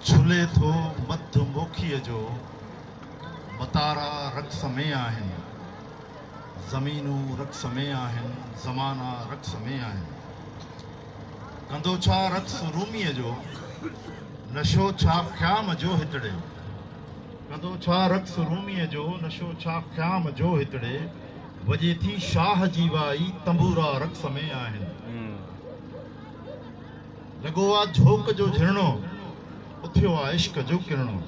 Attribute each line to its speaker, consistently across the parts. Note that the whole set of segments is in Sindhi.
Speaker 1: ڇلي ٿو مڌ موکيء جو، متارا رقص ۾ آهن. زمينون رقص ۾ آهن، زمانا رقص ۾ آهن. ڪندو ڇا رقص روميء جو، نشو ڇا خيام جو هتڙي. ڪندو ڇا رقص روميء جو، نشو ڇا خيام جو هتڙي. وڄي ٿي شاهه جي وائي، تنبورا رقص ۾ آهن. لڳو آ جهوڪ جو جهرڻو، اٿيو آ عشق جو ڪرڻو.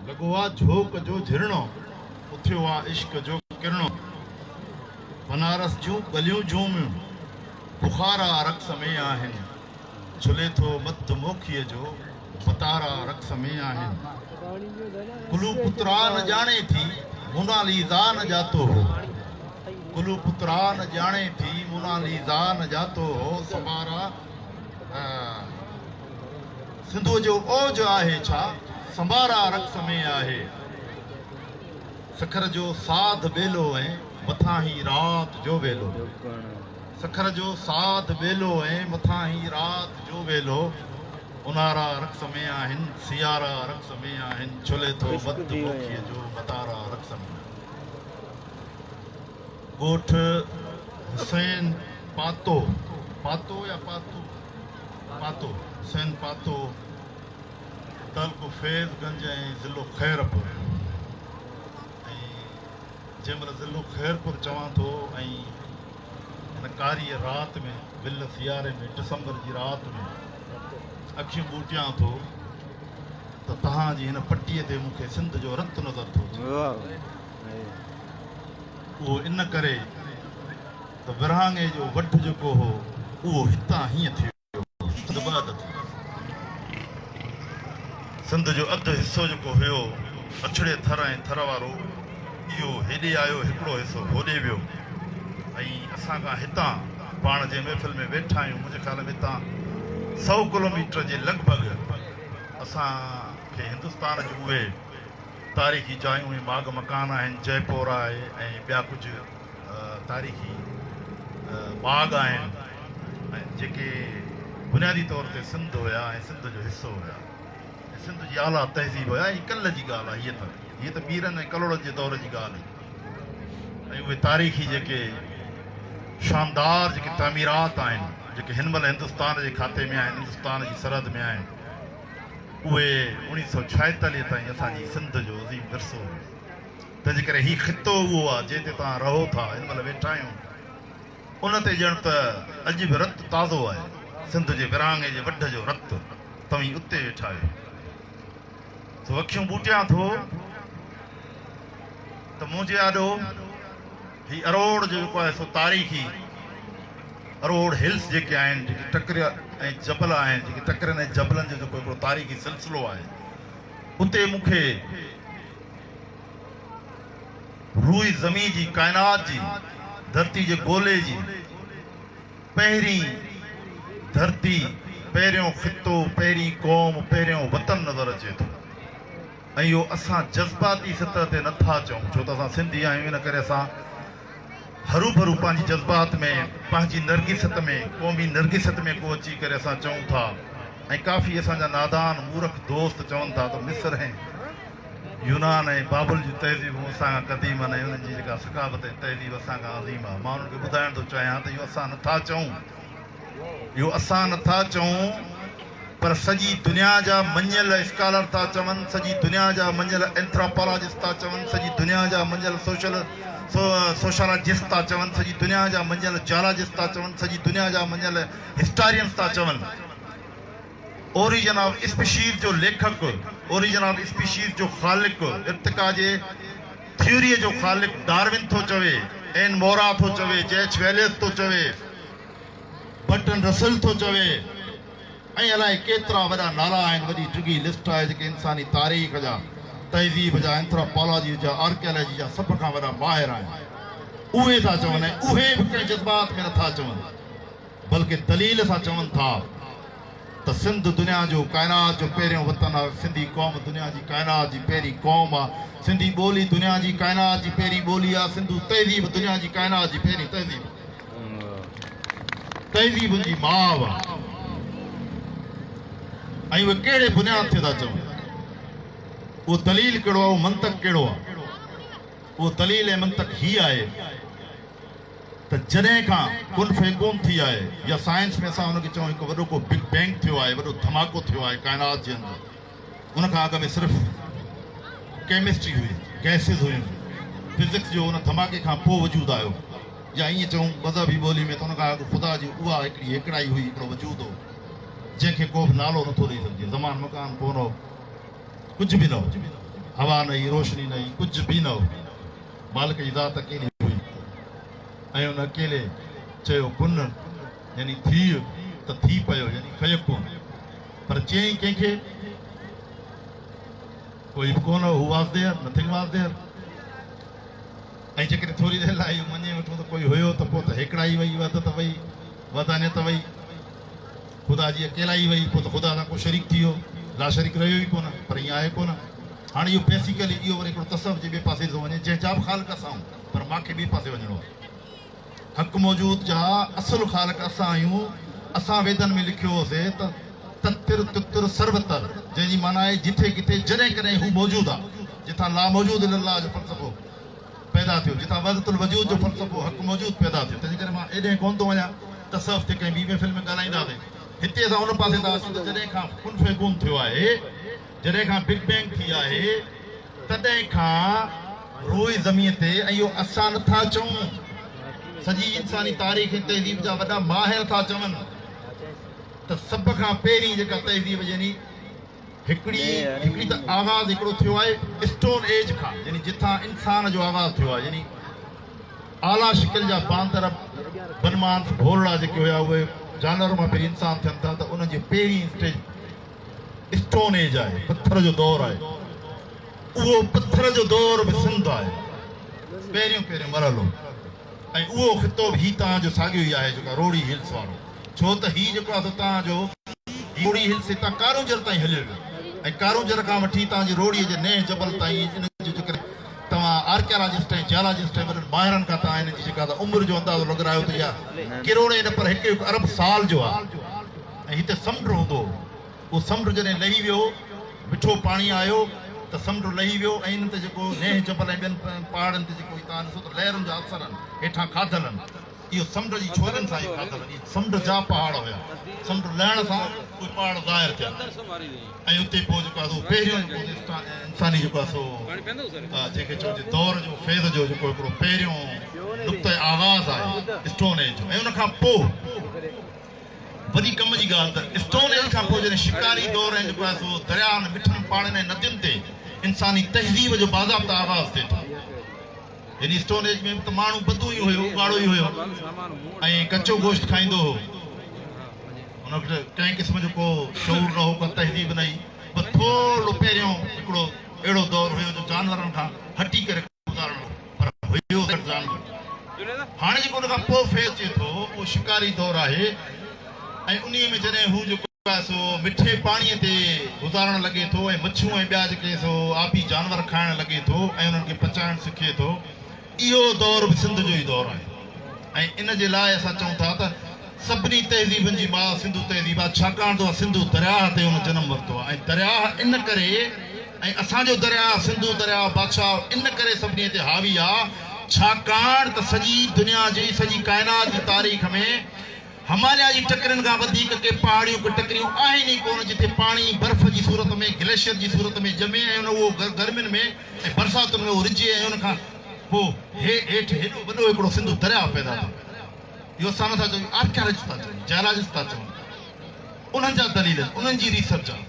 Speaker 1: لڳو آ جهوڪ جو جهرڻو، اٿيو آ عشق جو ڪرڻو. بنارس جون ڳليون جهوميون، بخارا رقص ۾ آهن. جهلي ٿو مڌ موکيء جو، متارا رقص ۾ آهن. قلوپطرا نه ڄاڻي ٿي، موناليزا نه ڄاتو هو. قلوپطرا نه ڄاڻي ٿي، موناليزا نه ڄاتو هو. سمبارا سنڌوء جو اوج آهي ڇا، سمبارا رقص ۾ آهي. سکر جو ساڌ ٻيلو ۽ مٿان هي رات جو ويلو. سکر جو ساڌ ٻيلو ۽ مٿان هي رات جو ويلو. اونهارا رقص ۾ آهن، سيارا رقص ۾ آهن، ڇلي ٿو مڌ موکيء جو متارا رقص ۾ آهن. ڳوٺ حسين پاتو، پاتو يا پاتو؟ پاتو، حسين پاتو، تعلقو فيض گنج ۽ ضلعو خيرپور ۽ جنهن مهل ضلعو خيرپور چوان ٿو ۽ هن ڪاري رات ۾ ول سياري ۾ ڊسمبر جي رات ۾ اکيون ٻوٽيان ٿو ته توهان جي هن پٽيء تي مون کي سنڌ جو رت نظر ٿو اچي. اهو ان ڪري ته ورهاڱي جو وڍ جيڪو هو اهو هتان هيئن ٿيو هو. سنڌ ٻه اڌ ٿي. سنڌ جو اڌ حصو جيڪو هيو اڇڙي ٿر ۽ ٿر وارو اهو هيڏي آيو هڪڙو حصو هوڏي ويو ۽ اسان کان هتان پاڻ جنهن محفل ۾ ويٺا آهيون منهنجي خيال ۾ هتان سئو ڪلوميٽر جي لڳ ڀڳ اسان کي هندستان جون اهي تاريخي جايون ۽ ماڳ مڪان آهن جئپور آهي ۽ ٻيا ڪجهه تاريخي ماڳ آهن ۽ جيڪي بنيادي طور تي سنڌ هيا ۽ سنڌ جو حصو هيا ۽ سنڌ جي اعليٰ تهذيب هيا ۽ ڪلهه جي ڳالهه آهي هيء ته هيء ته ميرن ۽ ڪلهوڙن جي دور جي ڳالهه هئي ۽ اهي تاريخي جيڪي شاندار جيڪي تعميرات آهن جيڪي هن مهل هندستان جي کاتي ۾ آهن هندستان جي سرحد ۾ آهن اهي 1946 تائين اسان جي سنڌ جو عظيم ورثو هيو. تنهن جي ڪري هي خطو اهو آهي جنهن تي توهان رهو ٿا، هن مهل ويٺا آهيون، ان تي ڄڻ ته اڄ به رت تازو آهي، سنڌ جي ورهاڱي جي وڍ جو رت، توهين اتي ويٺا آهيو. سو اکيون ٻوٽيان ٿو ته منهنجي آڏو هي اروڙ جو جيڪو آهي سو تاريخي اروڙ هلز جيڪي آهن، جيڪي ٽڪريا ۽ جبل آهن، جيڪي ٽڪرين ۽ جبلن جو جيڪو هڪڙو تاريخي سلسلو آهي، اتي مون کي روئي زمين جي، ڪائنات جي، ڌرتي جي گولي جي پهرين ڌرتي، پهريون خطو، پهرين قوم، پهريون وطن نظر اچي ٿو ۽ اهو اسان جذباتي سطح تي نه ٿا چئون ڇو ته اسان سنڌي آهيون ان ڪري اسان هروڀرو پنهنجي جذبات ۾ پنهنجي نرگسيت ۾ قومي نرگسيت ۾ ڪو اچي ڪري اسان چئون ٿا ۽ ڪافي اسان جا نادان مورک دوست چون ٿا ته مصر ۽ يونان ۽ بابل جون تهذيبون اسان کان قديم آهن ۽ انهن جي جيڪا ثقافت ۽ تهذيب اسان کان عظيم آهي. مان انهن کي ٻڌائڻ ٿو چاهيان ته اهو اسان نه ٿا چئون، اهو اسان نه ٿا چئون پر سڄي دنيا جا مڃيل اسڪالر ٿا چون، سڄي دنيا جا مڃيل اينٿراپالاجسٽ ٿا چون، سڄي دنيا جا مڃيل سوشل سوشالاجسٽ ٿا چون، سڄي دنيا جا مڃيل جيالاجسٽ ٿا چون، سڄي دنيا جا مڃيل هسٽارينس ٿا چون. اوريجن آف اسپيشيز جو ليکڪ، اوريجن آف اسپيشيز جو خالق، ارتقا جي ٿيوريء جو خالق ڊارون ٿو چوي، اين مورا ٿو چوي، جي ايڇ ويليس ٿو چوي، برٽن رسل ٿو چوي ۽ الائي ڪيترا وڏا نالا آهن، وڏي ڊگهي لسٽ آهي جيڪي انساني تاريخ جا، تهذيب جا، اينٿراپالاجي جا، آرڪيالاجي جا سڀ کان وڏا ماهر آهن. اهي ٿا چون ۽ اهي به ڪنهن جذبات ۾ نٿا چون. بلڪه دليل سان چون ٿا ته سنڌ دنيا جو ڪائنات جو پهريون وطن آ، سنڌي قوم دنيا جي ڪائنات جي پهرين قوم آ، سنڌي ٻولي دنيا جي ڪائنات جي پهرين ٻولي آ، سنڌو تهذيب دنيا جي ڪائنات جي پهرين تهذيب تهذيبن جي ماء آ ۽ اهي ڪهڙي بنياد تي ٿا چون؟ اهو دليل ڪهڙو آهي، اهو منطق ڪهڙو آهي؟ اهو دليل ۽ منطق هي آهي ته جڏهن کان ڪن فيڪون ٿي آهي يا سائنس ۾ اسان ان کي چئون هڪ وڏو ڪو بگ بينگ ٿيو آهي، وڏو ڌماڪو ٿيو آهي ڪائنات جي اندر، ان کان اڳ ۾ صرف ڪيمسٽري هئي، گئسز هيون، فزڪس جو ان ڌماڪي کان پوء وجود آيو يا ائين چئون مذهبي ٻولي ۾ ته ان کان اڳ خدا جي اها هڪڙي هيڪڙائي هئي، هڪڙو وجود هو جنهن کي ڪو به نالو نٿو ڏئي سگهجي، زمان مڪان ڪونه هو. ڪجهه به نه هو. هوا نه هئي، روشني نه هئي، ڪجهه به نه هو. مالڪ جي ذات اڪيلي هئي ۽ ان اڪيلي چيو ڪن يعني ٿيء ته ٿي پيو يعني فيڪون. پر چيائين ڪنهن کي؟ ڪوئي به ڪونه هو. Who was there? Nothing was there. ۽ جيڪڏهن ٿوري دير لاء اهو مڃي وٺون ته ڪوئي هيو ته پوء ته هيڪڙائي وئي، وحدت وئي، وحدانيت وئي. خدا جي اڪيلائي وئي، پوء ته خدا سان ڪو شريڪ ٿي ويو، لاشريڪ رهيو ئي ڪونه، پر ائين آهي ڪونه. هاڻي اهو بيسيڪلي اهو وري هڪڙو تصوف جي ٻئي پاسي ٿو وڃي، جنهن جا به خالق اسان آهيون، پر مان کي ٻئي پاسي وڃڻو آهي. حق موجود جا اصل خالق اسان آهيون، اسان ويدن ۾ لکيو هوسي ته تتر تتر سروتر، جنهن جي معنيٰ آهي جٿي ڪٿي جڏهن ڪڏهن هو موجود آهي، جتان لاموجود الا الله جو فلسفو پيدا ٿيو، جتان وحدت الوجود جو فلسفو حق موجود پيدا ٿيو، تنهنجي ڪري مان ايڏهن ڪونه ٿو وڃان، تصوف تي ڪنهن ٻي محفل ۾ ڳالهائينداسين. هتي اسان ان پاسي ٿا اچون ته جڏهن کان ڪن فيڪون ٿيو آهي، جڏهن کان بگ بينگ ٿي آهي، تڏهن کان روئي زمين تي، ۽ اهو اسان نه ٿا چئون، سڄي انساني تاريخ ۽ تهذيب جا وڏا ماهر ٿا چون ته سڀ کان پهرين جيڪا تهذيب يعني هڪڙي هڪڙي ته آغاز هڪڙو ٿيو آهي اسٽون ايج کان يعني جتان انسان جو آغاز ٿيو آهي يعني اعليٰ شڪل جا باندر بنمانس ڀولڙا جيڪي هيا اهي جانور مان پهرين انسان ٿين ٿا ته انهن جي پهرين اسٽيج اسٽون ايج آهي پٿر جو دور آهي اهو پٿر جو دور به سنڌ آهي پهريون پهريون مرحلو ۽ اهو خطو به هي تان جو ساڳيو ئي آهي جيڪا روهڙي هلس وارو ڇو ته هي جيڪو آهي سو تان جو روهڙي هلس هتان ڪارونجهر تائين هليو ويو ۽ ڪارونجهر کان وٺي تان جي روهڙي جي نئين جبل تائين ان جو جيڪڏهن توهان آرڪيالاجسٽ ۽ جيالاجسٽ ۽ وڏن ماهرن کان توهان هن جي جيڪا ته عمر جو اندازو لڳرايو ته اها ڪروڙين نه پر هڪ هڪ ارب سال جو آهي ۽ هتي سمنڊ هوندو هو اهو سمنڊ جڏهن لهي ويو مٺو پاڻي آيو ته سمنڊ لهي ويو ۽ انهن تي جيڪو نئين جبل ۽ ٻين پهاڙن تي جيڪو هتان ڏسو ته لهرن جا اثر آهن هيٺان کاڌل آهن اهو سمنڊ جي ڇولين سان ئي کاڌل اهي سمنڊ جا پهاڙ هيا. سمنڊ لهڻ سان اهي پهاڙ ظاهر ٿيا ۽ اتي پوء جيڪو آهي سو پهريون جيڪو انساني جيڪو آهي سو جنهن کي چئجي دور جو فيض جو جيڪو هڪڙو پهريون نقطه آغاز آهي اسٽون ايج جو ۽ ان کان پوء وڏي ڪم جي ڳالهه ته اسٽون ايج کان پوء جڏهن شڪاري دور ۽ جيڪو آهي سو درياهن مٺن پاڻين ۽ ندين تي انساني تهذيب جو باضابطه آغاز ٿئي ٿو. يعني اسٽون ايج ۾ به ته ماڻهو بدو ئي هيو، اگهاڙو ئي هيو ۽ ڪچو گوشت کائيندو هو. هن وٽ ڪنهن قسم جو ڪو شعور نه هو، ڪا تهذيب نه هئي. بس ٿورڙو پهريون هڪڙو اهڙو دور هيو جو جانورن کان هٽي ڪري گذارڻ هو، پر هيو ته جانور. هاڻي جيڪو ان کان پوء فيز اچي ٿو، اهو شڪاري دور آهي ۽ انهيء ۾ جڏهن هو جيڪو. سو مٺي پاڻيء تي گذارڻ لڳي ٿو ۽ مڇيون ۽ ٻيا جيڪي سو آبي جانور کائڻ لڳي ٿو ۽ انهن کي پچائڻ سکي ٿو. اهو دور به سنڌ جو ئي دور آهي ۽ ان جي لاء اسان چئون ٿا ته سڀني تهذيبن جي ماء سنڌو تهذيب آهي ڇاڪاڻ ته اها سنڌو درياهه تي ان جنم ورتو آهي ۽ درياهه ان ڪري ۽ اسان جو درياهه سنڌو درياهه بادشاهه ان ڪري سڀني تي حاوي آهي ڇاڪاڻ ته سڄي دنيا جي سڄي ڪائنات جي تاريخ ۾ هماليا جي ٽڪرين کان وڌيڪ ڪي پهاڙيون ڪي ٽڪريون آهن ئي ڪونه جتي پاڻي برف جي صورت ۾ گليشيئر جي صورت ۾ ڄمي ۽ ان اهو گرمين ۾ ۽ برساتن ۾ اهو رجي ۽ ان کان پوء هيٺ هيڏو وڏو هڪڙو سنڌو درياء پيدا ٿئي. اهو اسان نٿا چئون آرڪيالاجسٽ ٿا چون جيالاجسٽ ٿا چون انهن جا دليل آهن انهن جي ريسرچ آهي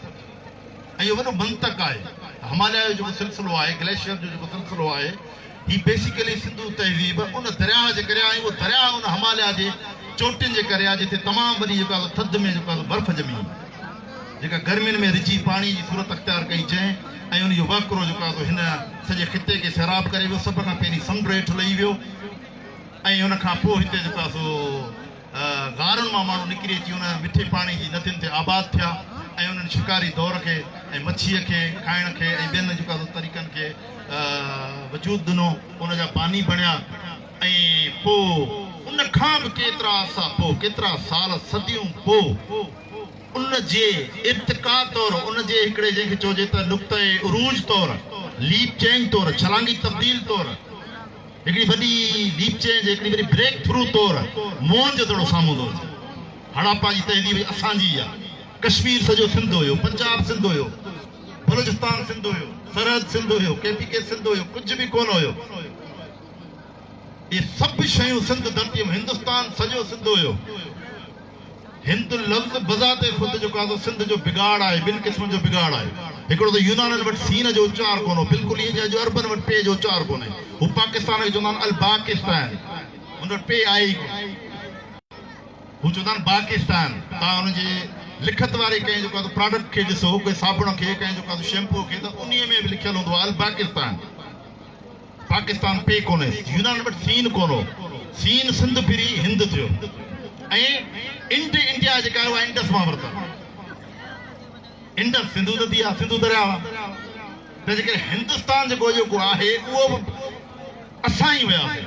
Speaker 1: ۽ اهو وڏو منطق آهي ته هماليا جو جيڪو سلسلو آهي گليشيئر جو جيڪو سلسلو آهي هي بيسيڪلي سنڌو تهذيب ان درياهه جي ڪري آهي ۽ اهو درياهه ان هماليا جي چوٽين جي ڪري آهي جتي تمام وڏي جيڪا سو ٿڌ ۾ جيڪا سو برف ڄمي هئي جيڪا گرمين ۾ رجي پاڻي جي صورت اختيار ڪئي جنهن ۽ ان جو وهڪرو جيڪو آهي سو هن سڄي خطي کي سيراب ڪري ويو سڀ کان پهرين سمنڊ هيٺ لهي ويو ۽ ان کان پوء هتي جيڪو آهي سو غارن مان ماڻهو نڪري اچي ان مٺي پاڻي جي ندين تي آباد ٿيا ۽ انهن شڪاري دور کي ۽ مڇيء کي کائڻ کي ۽ ٻين جيڪو آهي سو طريقن کي وجود ڏنو، ان جا باني بڻيا ۽ پوء ان کان به ڪيترا عرصا پوء، ڪيترا سال، صديون پوء ان جي ارتقا طور، ان جي هڪڙي جنهن کي چئجي ته نقطه عروج طور، ليپ چينج طور، ڇلانگي تبديل طور، هڪڙي وڏي ليپ چينج، هڪڙي وڏي بريڪ ٿرو طور موهن جو دڙو سامهون ٿو اچي. هڙاپا جي تهذيب اسان جي ئي آهي. ڪشمير سڄو سنڌ هيو، پنجاب سنڌ هيو، بلوچستان سنڌ هيو، سرحد سنڌ هيو، ڪي پي ڪي سنڌ هيو، ڪجهه به ڪونه هيو. اهي سڀ شيون سنڌ ڌرتيء ۾، هندستان سڄو سنڌ هيو. هند لفظ بذات خود جيڪو آهي سو سنڌ جو بگاڙ آهي، ٻن قسمن جو بگاڙ آهي. هڪڙو ته يونانين وٽ سين جو اچار ڪونه هو، بلڪل ائين جيئن اڄ عربن وٽ پي جو اچار ڪونهي. هو پاڪستان کي چوندا آهن الباڪستان، هن وٽ پي آهي ئي ڪونه. هو چوندا آهن باڪستان. توهان ان جي لکت واري ڪنهن جيڪو آهي سو پراڊڪٽ کي ڏسو، ڪنهن صابڻ کي، ڪنهن جيڪو آهي سو شيمپوء کي ته انهيء ۾ به لکيل هوندو آهي الباڪستان. پاڪستان پي ڪونهي، يونان وٽ سين ڪونه هو، سين سنڌ ڦري هند ٿيو ۽ انڊ انڊيا جيڪا آهي اها انڊس مان ورتل انڊس سنڌو ندي آهي، سنڌو درياء آهي، تنهنجي ڪري هندستان جيڪو اڄوڪو آهي اهو به اسان ئي هياسين،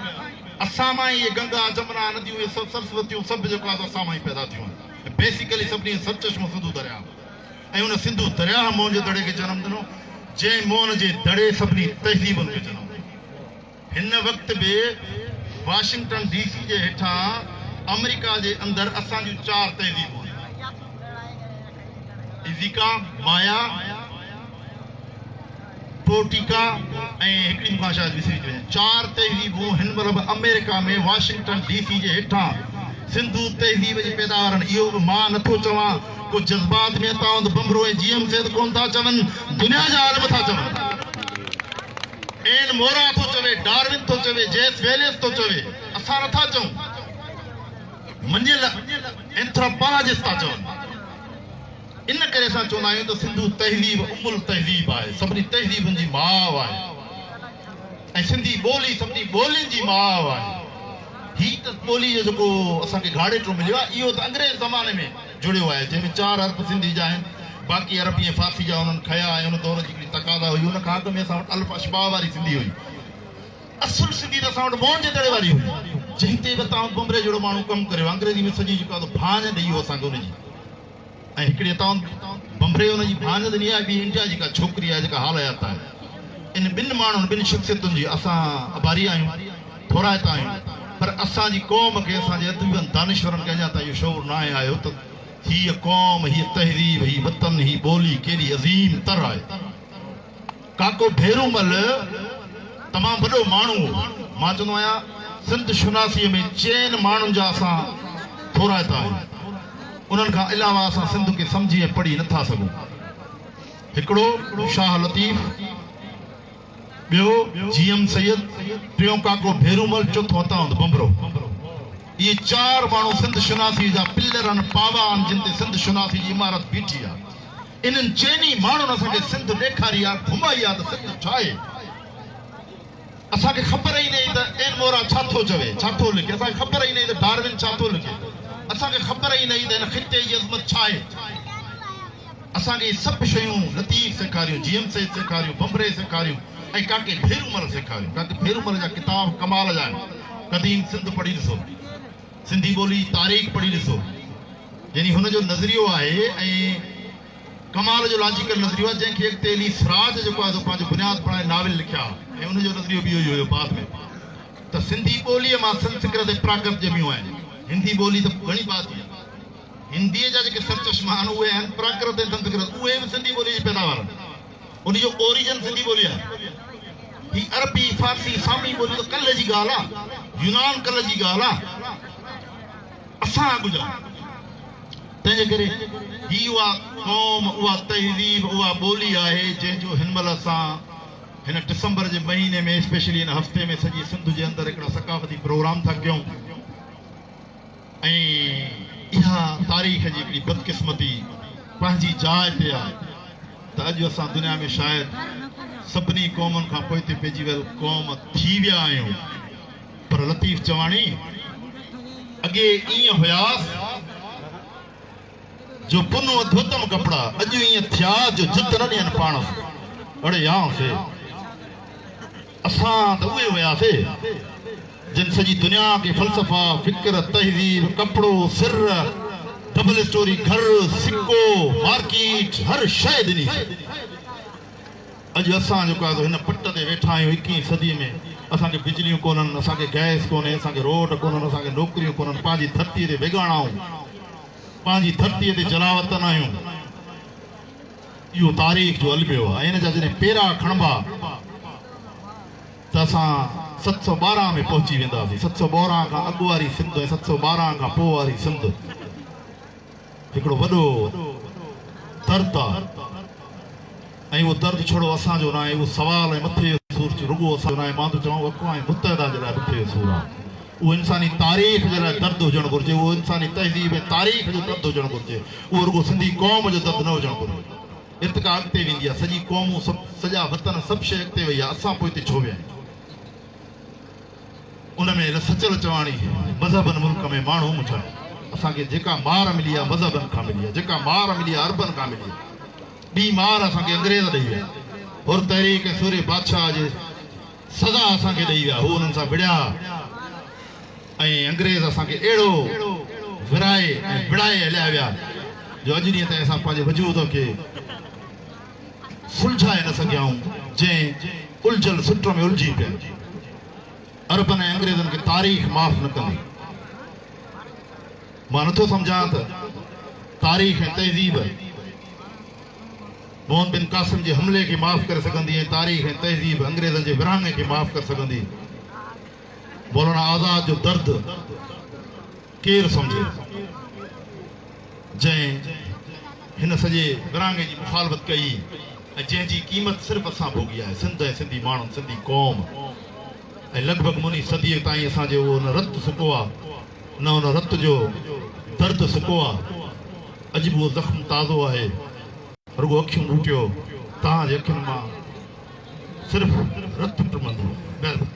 Speaker 1: اسان مان ئي اهي گنگا جمنا نديون اهي سڀ سرسوتيون سڀ جيڪو آهي سو اسان مان ئي پيدا ٿيون آهن، بيسيڪلي سڀني جو سرچشمو سنڌو درياء آهي. ۽ ان سنڌو درياهه موهن جي دڙي کي جنم ڏنو، جنهن موهن جي دڙي سڀني تهذيبن کي جنم ڏنو. هن وقت به واشنگٽن ڊي سي جي هيٺان آمريڪا جي اندر اسان جون چار تهذيبون آهن، ازيڪا، مايا، ٽوٽيڪا ۽ هڪڙي مون کان شايد وسري ٿي وڃي. چار تهذيبون هن مهل به آمريڪا ۾ واشنگٽن ڊي سي جي هيٺان سنڌو تهذيب جي پيداوار آهن. اهو به مان نه ٿو چوان، ڪو جذبات ۾ اتاهوند ڀنڀرو ۽ جي ايم سيد ڪونه ٿا چون، دنيا جا عالم ٿا چون. اين مورا ٿو چوي، ڊارون ٿو چوي، جيس ويليس ٿو چوي، اسان نه ٿا چئون. مڃيل اينٿراپالاجسٽ ٿا چون. ان ڪري اسان چوندا آهيون ته سنڌو تهذيب ام التهذيب آهي، سڀني تهذيبن جي ماء آهي ۽ سنڌي ٻولي سڀني ٻولين جي ماء آهي. هي ته ٻولي جو جيڪو اسان کي گهاڙيٽو مليو آهي، اهو ته انگريز زماني ۾ جڙيو آهي، جنهن ۾ چار حرف سنڌي جا آهن، باقي عربي ۽ فارسي جا انهن کنيا ۽ ان دور جي هڪڙي تقاضا هئي. ان کان اڳ ۾ اسان وٽ الف اشباع واري سنڌي هئي. اصل سنڌي ته اسان وٽ موهن جي دڙي واري هئي، جنهن تي به تان بمبري جهڙو ماڻهو ڪم ڪريو. انگريزي ۾ سڄي جيڪو آهي سو ڀاڃ ڏئي ويو اسان کي ان جي. ۽ هڪڙي اتان بمبري ان جي ڀاڃ ڏني آهي، ٻي انڊيا جي ڪا ڇوڪري آهي جيڪا حال حيات آهي. ان ٻن ماڻهن، ٻن شخصيتن جي اسان آڀاري آهيون، ٿورائتا آهيون، پر اسان جي قوم کي، اسان جي اديبن، دانشورن کي اڃا تائين اهو شعور ناهي آيو ته هيء قوم، هيء تهذيب، هي وطن، هي ٻولي ڪيڏي عظيم تر آهي. ڪاڪو ڀيرومل تمام وڏو ماڻهو هو. مان چوندو آهيان سنڌ شناسيء ۾ چئن ماڻهن جا اسان ٿورائتا آهيون. انهن کان علاوه اسان سنڌ کي سمجهي ۽ پڙهي نه ٿا سگهون. هڪڙو شاهه لطيف، ٻيو جي ايم سيد، ٽيون ڪاڪو ڀيرومل، چوٿون عطاوند ڀنڀرو. اهي چار ماڻهو سنڌ شناسيء جا پلر آهن، پاوا آهن، جن تي سنڌ شناسيء جي عمارت بيٺي آهي. انهن چئني ماڻهن اسان کي سنڌ ڏيکاري آ، گهمائي آ ته سنڌ ڇا آهي؟ اسان کي خبر ئي نه هئي ته اين مورا ڇا ٿو چوي، ڇا ٿو لکي، اسان کي خبر ئي نه هئي ته ڊارون ڇا ٿو لکي، اسان کي خبر ئي نه هئي ته هن خطي جي عظمت ڇا آهي. اسان کي اهي سڀ شيون لطيف سيکاريون، جي ايم سيد سيکاريون، بمبري سيکاريون ۽ ڪاڪي ڀيرومل سيکاريون. ڪاڪي ڀيرومل جا ڪتاب ڪمال جا آهن. قديم سنڌ پڙهي ڏسو. سنڌي ٻولي جي تاريخ پڙهي ڏسو. يعني هن جو نظريو آهي ۽ ڪمال جو لاجيڪل نظريو آهي جنهن کي اڳتي هلي سراج جيڪو آهي سو پنهنجو بنياد بڻائي ناول لکيا ۽ ان جو نظريو به اهو ئي هيو بعد ۾ ته سنڌي ٻوليء مان سنسڪرت ۽ پراڪرت ڄميون آهن. هندي ٻولي ته گهڻي بعد جي آهي. هنديء جا جيڪي سرچشما آهن اهي آهن پراڪرت ۽ سنسڪرت اهي به سنڌي ٻوليء جي پيداوار آهن. ان جو اوريجن سنڌي ٻولي آهي. هي عربي، فارسي، سامي ٻوليون ته ڪلهه جي ڳالهه آ. يونان ڪلهه جي ڳالهه آ. اسان اڳ جا. تنهن جي ڪري هي اها قوم، اها تهذيب، اها ٻولي آهي جنهن جو هن مهل اسان هن ڊسمبر جي مهيني ۾ اسپيشلي هن هفتي ۾ سڄي سنڌ جي اندر هڪڙا ثقافتي پروگرام ٿا ڪيون ۽ اها تاريخ جي هڪڙي بدقسمتي پنهنجي جاء تي آهي ته اڄ اسان دنيا ۾ شايد سڀني قومن کان پوئتي پئجي ويل قوم ٿي ويا آهيون پر لطيف چواڻي اڳي ائين هياس جو پنهون ڌوتم ڪپڙا اڄ ائين ٿيا جو جت نه ڏين پاڻ سين اڙي يان سي اسان ته اهي هياسي جن سڄي دنيا کي فلسفا، فڪر، تهذيب، ڪپڙو، سر، ڊبل اسٽوري گهر، سڪو، مارڪيٽ، هر شيء ڏني سين. اڄ اسان جيڪو آهي سو هن پٽ تي ويٺا آهيون ايڪيهين صدي ۾ اسان کي بجليون ڪونهن، اسان کي گئس ڪونهي، اسان کي روڊ ڪونهن، اسان کي نوڪريون ڪونهن، پنهنجي ڌرتيء تي ويڳاڻا آهيون، پنهنجي ڌرتيء تي جلاوطن آهيون. اهو تاريخ جو الميو آهي ۽ ان جا جڏهن پيرا کڻبا ته اسان 712 ۾ پهچي وينداسين. 712 کان اڳ واري سنڌ ۽ 712 کان پوء واري سنڌ هڪڙو وڏو درد آ ۽ اهو درد ڇڙو اسان جو ناهي، اهو سوال ۽ مٿي جو سور رڳو اسان جو ناهي، مان ٿو چوان اهو اقوام متحده جي لاء مٿي جو سور آ. اهو انساني تاريخ جي لاء درد هجڻ گهرجي، اهو انساني تهذيب ۽ تاريخ جو درد هجڻ گهرجي، اهو رڳو سنڌي قوم جو درد نه هجڻ گهرجي. ارتقا اڳتي ويندي آ، سڄي قومون، سڀ سڄا وطن، سڀ شيء اڳتي وئي آ، اسان پوئتي ڇو ويا آهيون؟ ان ۾ سچل چواڻي، مذهبن ملڪ ۾ ماڻهو منجهائي. اسان کي جيڪا مار ملي آ مذهبن کان ملي آ، جيڪا مار ملي آ عربن کان ملي آ. ٻي مار اسان کي انگريز ڏئي ويا. حر تحريڪ ۽ سورهيه بادشاهه جي سزا اسان کي ڏئي ويا. هو انهن سان وڙهيا ۽ انگريز اسان کي اهڙو ورهائي ۽ وڙهائي هليا ويا جو اڄ ڏينهن تائين اسان پنهنجي وجود کي سلجهائي نه سگهيا آهيون، جنهن الجهيل سٽ ۾ الجهي پيا آهيون. عربن ۽ انگريزن کي تاريخ معاف نه ڪندي. مان نٿو سمجهان ته تاريخ ۽ تهذيب محمد بن قاسم جي حملي کي معاف ڪري سگهندي ۽ تاريخ ۽ تهذيب انگريزن جي ورهاڱي کي معاف ڪري سگهندي. مولانا آزاد جو درد ڪير سمجهي، جنهن هن سڄي ورهاڱي جي مخالفت ڪئي ۽ جنهن جي قيمت صرف اسان ڀوڳي آهي، سنڌ ۽ سنڌي ماڻهن، سنڌي قوم ۽ لڳ ڀڳ مني صديء تائين اسان جو اهو نه رت سڪو آ، نه ان رت جو درد سڪو آ، اڄ به اهو زخم تازو آهي، رڳو اکيون ٻوٽيو، توهان جي اکين مان صرف رت ٽمندو. مهرباني.